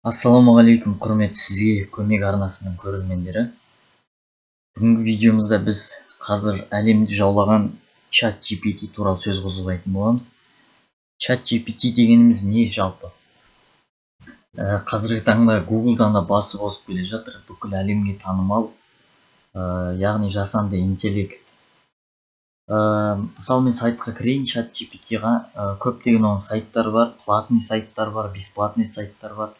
Ассалаумағалейкум, құрметті сізге көмек арнасының көрермендері. Бүгінгі видеомызда біз қазір әлемді жаулаған ChatGPT туралы сөз қозғайтын боламыз. ChatGPT дегеніміз не жалпы? Қазіргі таңда Google'дан да басып озып келе жатыр, бүкіл әлемге танымал, яғни жасанды интеллект. Мысалы, мен сайтқа кірейін, ChatGPT-ға көптеген оның сайттары бар, платный сайттар бар, бесплатный сайттар бар.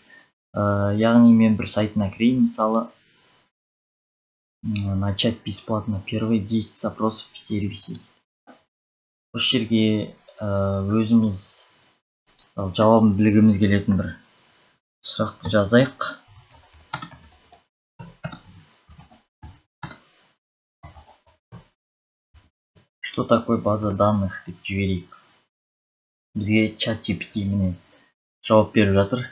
Яғни мен бір сайтына кірейін, мысалы, начать бесплатно первые 10 запросов в сервисе. Осы жерге өзіміз жауабын білгіміз келетін бір сұрақты жазайық. Что такое база данных деп жіберейік. Бізге ChatGPT міне жауап беріп жатыр.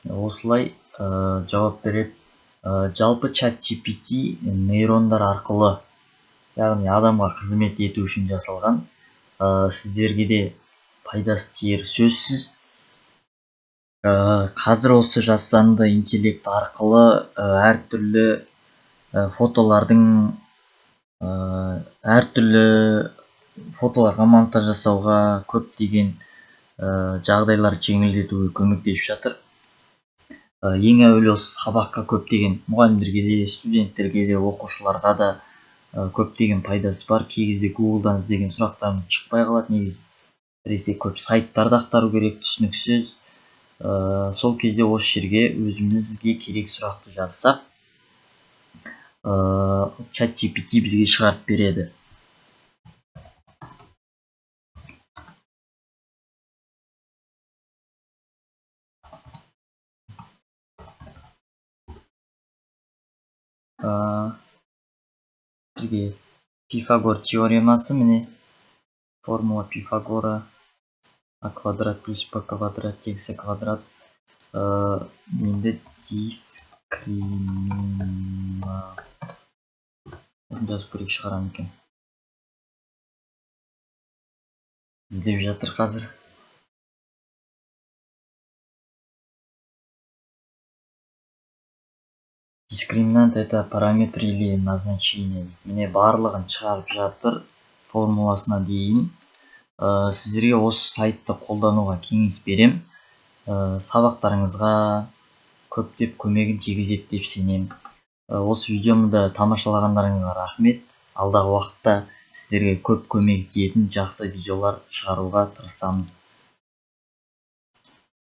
Осылай жауап береді. Жалпы ChatGPT нейрондар арқылы, яғни адамға қызмет ету үшін жасалған. Сіздерге де пайдасы тиері сөзсіз. Қазір осы жасанды интеллект арқылы әртүрлі фотолардың, әртүрлі фотоларға монтаж жасауға, көптеген жағдайларды жеңілдетуге көмектесіп жатыр. Ең әуелі осы сабаққа көптеген мұғалімдерге де, студенттерге де, оқушыларға да көптеген пайдасы бар. Кей кезде Google'дан іздеген сұрақтарымыз шықпай қалады, негізі біресе көп сайттарды ақтару керек, түсініксіз. Сол кезде осы жерге өзімізге керек сұрақты жазсақ, ChatGPT бізге шығарып береді. Бізге Пифагор теоремасы, міне формула Пифагора, а квадрат плюс б квадрат тең с квадрат. Енді дискримина жазып көрейік, шығарам екен. Іздеп жатыр қазір. Дискриминант это параметр или назначение. Міне барлығын шығарып жатыр формуласына дейін. Сіздерге осы сайтты қолдануға кеңес берем. Сабақтарыңызға көптеп көмегін тигізеді деп сенемін. Осы видеомды тамашалағандарыңызға рахмет. Алдағы уақытта сіздерге көп көмек тиетін жақсы видеолар шығаруға тырысамыз.